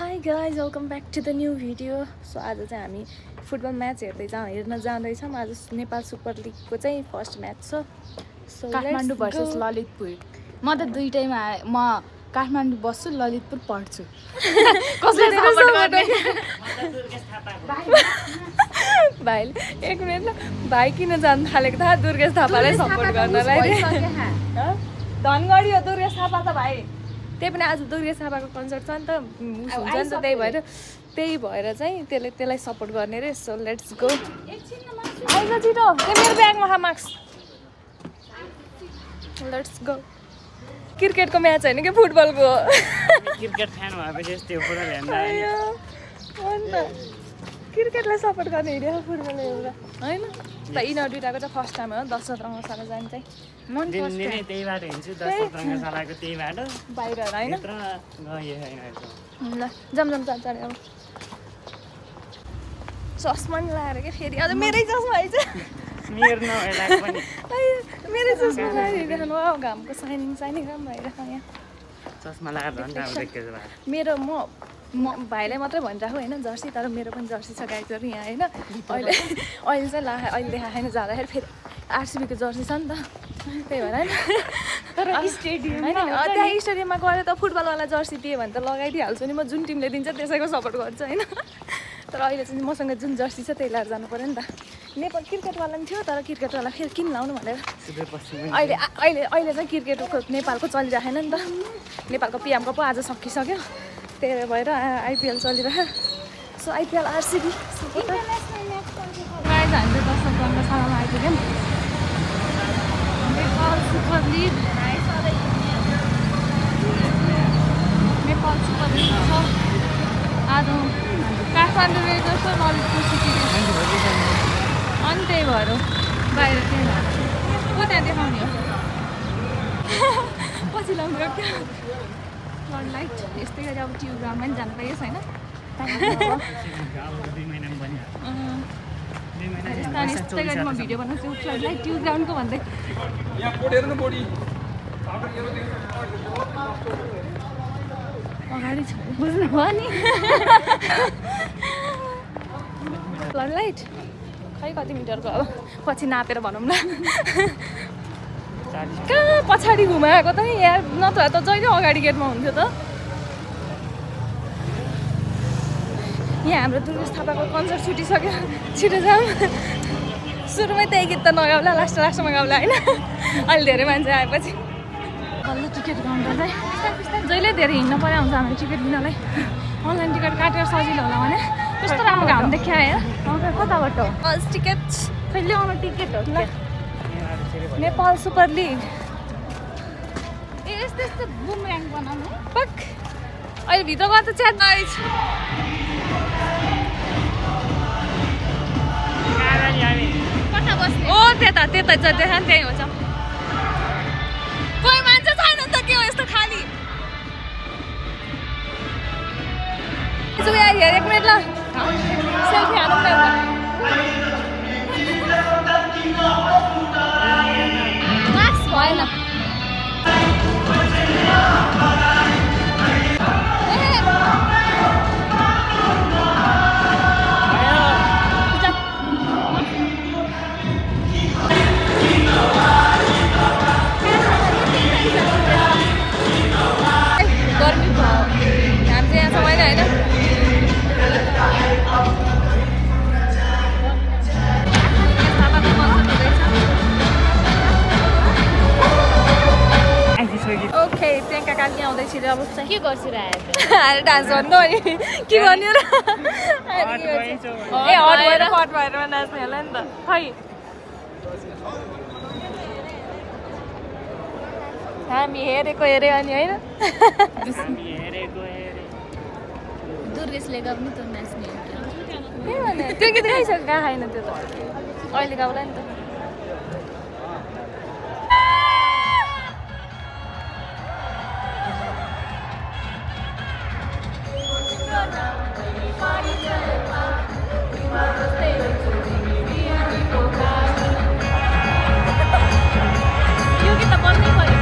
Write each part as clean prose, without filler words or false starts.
Hi guys, welcome back to the new video. So आज चाहिँ हामी फुटबल म्याच हेर्न जाँदैछौँ. आज नेपाल सुपर लिगको चाहिँ फर्स्ट म्याच छ. So Kathmandu versus Lalitpur. म त दुईटैमा म काठमाडौँ बस्छु ललितपुर पढ्छु. कसले सपोर्ट गर्ने? भाइ एक मिनेट ल. भाइ किन जान थालेको थाहा दुर्गेश थापालाई सपोर्ट गर्नलाई. धनगढी हो दुर्गेश थापा त भाइ. त्यही पनि आज दुर्गेश थापाको कन्सर्ट छ नि त, हुन्छ नि त, त्यही भएर चाहिँ त्यसलाई सपोर्ट गर्ने रे. So let's go. आइज छिटो, मेरो ब्यागमा खा मार्क्स. Let's go. क्रिकेटको म्याच होइन कि फुटबलको. क्रिकेट फ्यान भएपछि यस्तै हो फुटबल हेर्दा. क्रिकेटलाई सपोर्ट गर्ने हिँड्यो फुटबल हेरेर होइन त. यिनीहरू दुइटाको चाहिँ फर्स्ट टाइम हो दशरथ रङ्गशाला जाने चाहिँ. त्यही बाटो हिँड्छु, दशरथ रङ्गशालाको त्यही बाटो बाहिर होइन. ल जमजम चाल्छ अरे. अब चस्मा नि लगाएर क्या फेरि अझ मेरै चस्मा आइज. मेरै चस्मा लगाएर हिँडिरहनु हो. घामको साइनिङ राम्रो भइरहेको यहाँ. चस्मा लगाएर मेरो म भाइलाई मात्रै भनिरहेको होइन जर्सी, तर मेरो पनि जर्सी छ गाइजहरू यहाँ होइन. अहिले चाहिँ अहिले देखाएको छैन, जाँदाखेरि फेरि आरसिबीको जर्सी छ नि त, त्यही भएर होइन. तर स्टेडियम होइन त्यहाँ स्टेडियममा गएर त फुटबलवाला जर्सी दियो भने त लगाइदिइहाल्छु नि. म जुन टिमले दिन्छ त्यसैको सपोर्ट गर्छु होइन. तर अहिले चाहिँ मसँग जुन जर्सी छ त्यही लगाएर जानु पऱ्यो नि त. नेपाल क्रिकेटवाला पनि थियो, तर क्रिकेटवाला फेरि किन लाउनु भनेर अहिले चाहिँ क्रिकेटको नेपालको चलिरहेन नि त. नेपालको पिएमको पो आज सकिसक्यो, त्यही भएर आइपिएल चलिरह्यो. So IPL RCB supporter. Guys हामी चाहिँ दशरथ रङ्गशालामा आइपुग्यौँ. नेपाल सुपर लिग छ. आज काठमाडौँ रहेको छ, ललितपुर सिटी अनि त्यही भएर बाहिर त्यही भएर को त्यहाँ देखाउने हो. पछि लाउनु क्या फ्लड लाइट. यस्तै गरी अब ट्युब ग्राउन्डमा पनि जानु पाइयो छैन. यस्तै गरी म भिडियो बनाउँछु फ्लड लाइट ट्युब ग्राउन्डको भन्दै. अगाडि छ बुझ्नुभयो नि. फ्लड लाइट खै कति मिटरको अब पछि नापेर भनौँ न. कहाँ पछाडि घुमाएको त नि यहाँ, नत्र त जहिले अगाडि गेटमा हुन्थ्यो त. यहाँ हाम्रो दुर्गेश थापाको कन्सर्ट छुटिसक्यो, छिटो जाऊँ. सुरुमै त्यही गीत त नगाउला, लास्टमा गाउला होइन. अहिले धेरै मान्छे आएपछि बल्ल टिकट काउन्टर चाहिँ जहिले धेरै हिँड्नु पर्यो हुन्छ हामीले टिकट लिनलाई. अनलाइन टिकट काटेर सजिलो होला भने. कस्तो राम्रो घाम देखियो हेर. कताबाट हो फर्स्ट टिकट? कहिले आउनु टिकट हो ल. नेपाल सुपर लिग यस्तो यस्तो बुमऱ्याङ बनाउनु पक. अहिले भित्र गएर त च्याट गाइज. कता बस्ने? ओ त्यता त्यहीँ हो. कोही मान्छे छैन नि त, के हो यस्तो खाली. हेर एक मिनट ल, सेल्फी हालौँ न एउटा. मास्क भएन. गर्मी भयो, घाम चाहिँ यहाँ छ होइन होइन. ओके प्रियङ्का काली आउँदैछ अब चाहिँ के गर्छिरहेको? अरे डान्स गर्नु अनि के गर्ने र. ए हट भएर नाच्ने होला नि त. खै हामी हेरेको हेऱ्यो अनि होइन. दुर्गेशले गाउने त नाच्ने हो क्या. त्यही भने त्यो गीत गाइसक्यो, कहाँ छैन त्यो त. अहिले गाउला नि त. यो गीत त बन्नै पर्यो.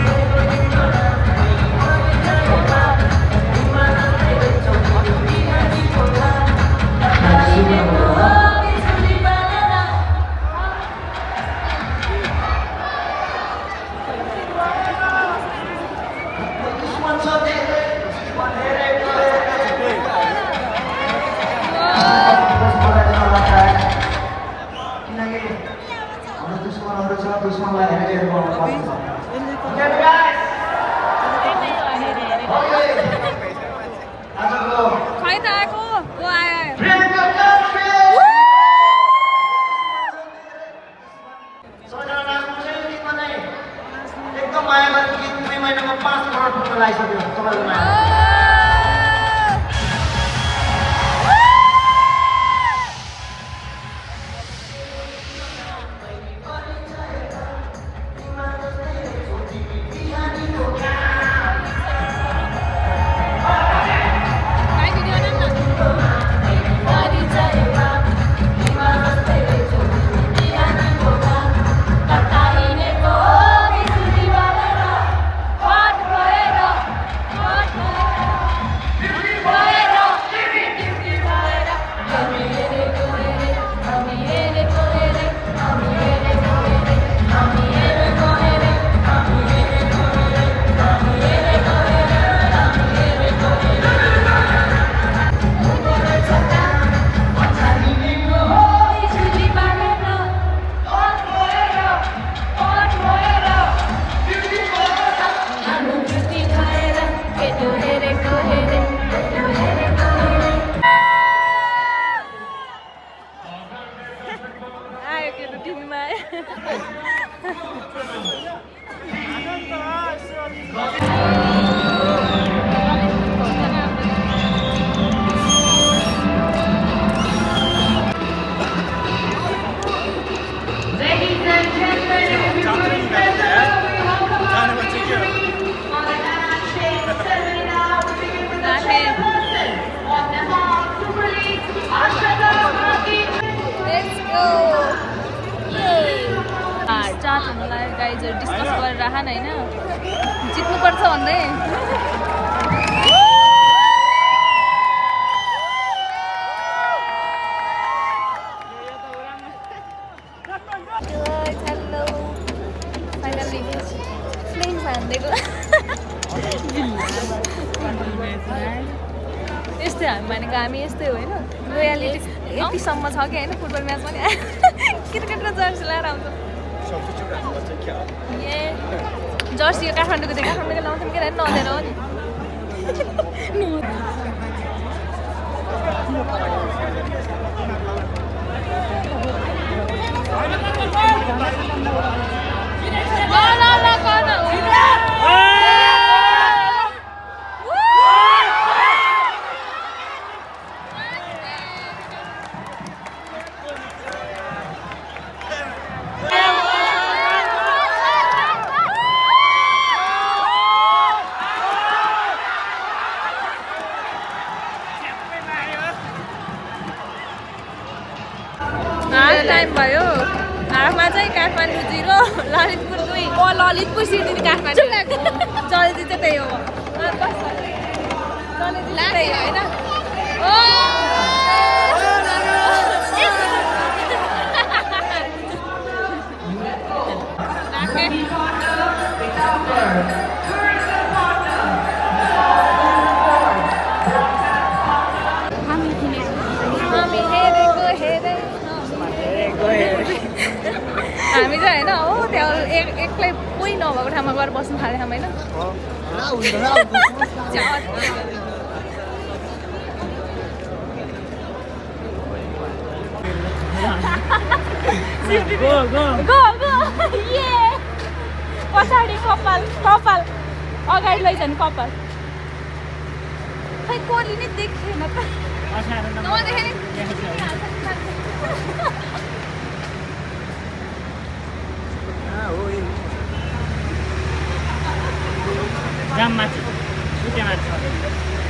गाइजहरु डिस्कस गरेर राखन हैन जित्नु पर्छ भन्दै यस्तै हामी यस्तै हो हैन लोयालिटी यतिसम्म छ कि हैन फुटबल म्याच पनि क्रिकेट र जर्सी लाएर आउँछ ए जर्सी यो काठमाडौँको थियो काठमाडौँको लाउँथ्यौँ के नदेर हो नि टाइम भयो हाफमा चाहिँ काठमाडौँ 0 ललितपुर 2 ओ ललितपुर सिटी काठमाडौँ जल्दी चाहिँ त्यही हो त्यही होइन ओ हामी चाहिँ होइन हो त्यहाँ एक्लै कोही नभएको ठाउँमा गएर बस्नु थाल्यो हामी होइन पछाडि कपाल कपाल अगाडि लैजानु कपाल खै कोली नै देखेन त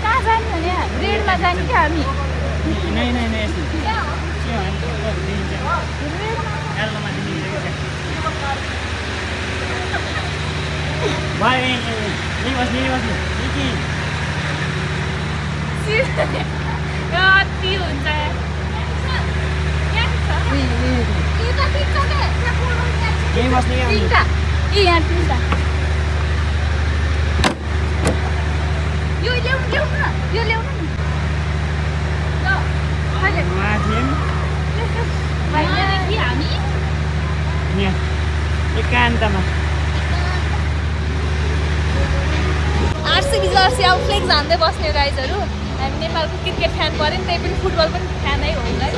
कहाँ जाने भने रेडमा जाने क्या हामी कति हुन्छ यो ल्याउनु एकान्तमा आरसीबी जर्सी अब फ्लेक्स हान्दै बस्ने गाइजहरु हामी नेपालको क्रिकेट फ्यान पऱ्यो नि त्यही पनि फुटबल पनि फ्यानै हो है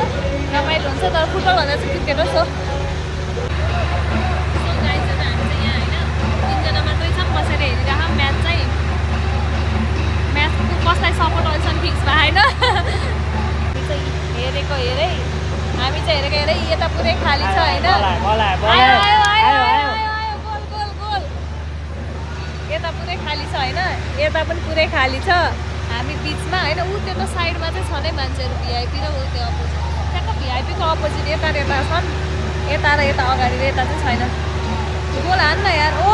रमाइलो हुन्छ तर फुटबल भन्दा चाहिँ क्रिकेट हो सो गाइजहरु हामी चाहिँ यहाँ हैन तीनजना मात्रै छौं बसेर हेरिराखौँ म्याच चाहिँ म्याच कसलाई सपोर्ट अहिलेसम्म फिक्स भएन हामी चाहिँ हेरेको हेरै यता पुरै खाली छ हैन यता पुरै खाली छ हैन यता पनि पुरै खाली छ हामी बीचमा हैन उ त्यो त साइडमा चाहिँ छ नै मान्छेहरु भिआइपी र उ त्यो अपोजिट त्यहाँको भिआइपी को अपोजिट यता छन् यता र यता अगाडि र यता चाहिँ छैन गोल हान्न यार ओ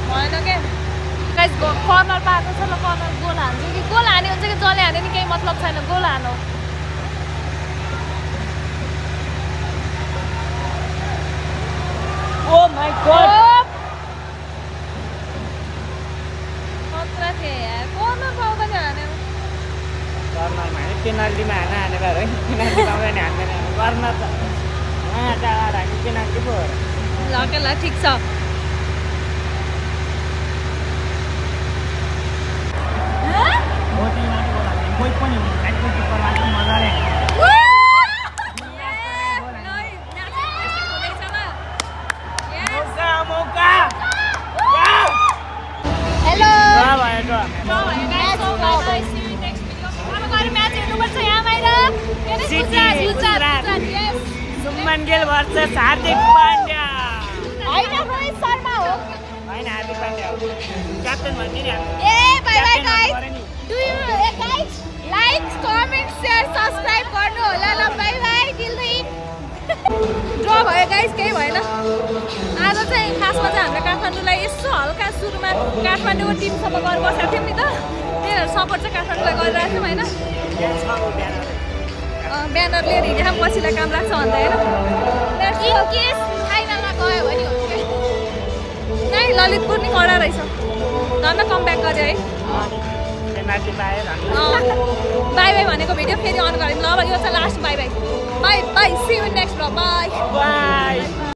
भएन के गाइस कर्नर पाएको छ ल कर्नर गोल हान्छ कि गोल हाने हुन्छ कि जले हाने नि केही मतलब छैन गोल हानो ओ माय गॉड खतरा थियो यार कर्नर पाउँदा नि हाने कर्नरमा हाने पेनल्टीमा हाने बार है पेनल्टी पाउँदा नि हान्दैन कर्नर त टाढा हामी पेनल्टी पो हो ल के ल ठीक छ कोही पनि एक्टिभ किपरमा चाहिँ मजाले मौका हेलो सुमन गिल वर्सेस हार्दिक पाण्ड्या हैन रोहित शर्मा हो हैन हार्दिक पाण्ड्या हो क्याप्टेन भनिदिनु ए bye bye guys do you guys like comment share subscribe गर्नु होला ल bye bye till the draw भयो गाइस केही भएन चाहिँ खासमा चाहिँ हामीले काठमाडौँलाई यसो हल्का सुरुमा काठमाडौँको टिमसम्म गएर बसेको थियौँ नि त त्यही भएर सपोर्ट चाहिँ काठमाडौँलाई गरिरहेको थियौँ होइन ब्यानर लिएर हिँडेर पछिलाई काम लाग्छ भन्दा होइन केस फाइनलमा गयो भने कहीँ ललितपुर नि कडा रहेछ धन्न कम ब्याक गऱ्यो है बाई बाई भनेको भिडियो फेरि अन गऱ्यौँ ल अब यो चाहिँ last bye bye bye bye see you next blog bye by